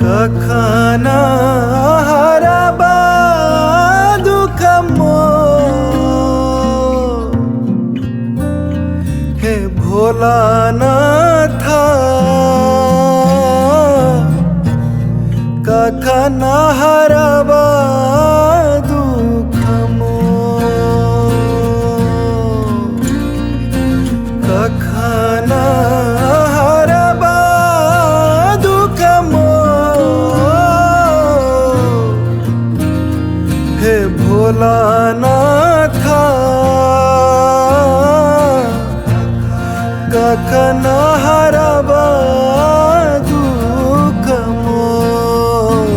कखन हरबा दुख मोर, हे भोलानाथ कखन हरबा दुख मोर, कखन हरबा दुख मोर, हे भोलानाथ कखन हरबा दुख मोर।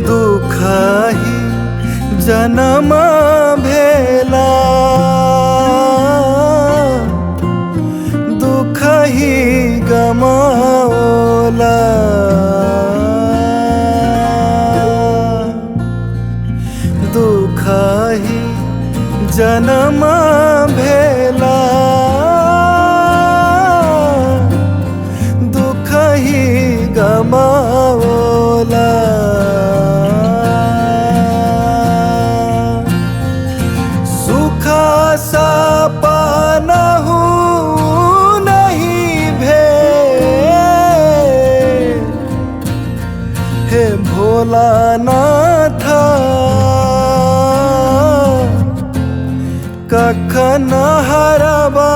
दुखहि जनम भेला, दुखहि गमाओला, दुखहि जनम भेला, दुखहि गमाओला, सुख सपनहु नहीं भेल, हे भोलानाथ कखन हरबा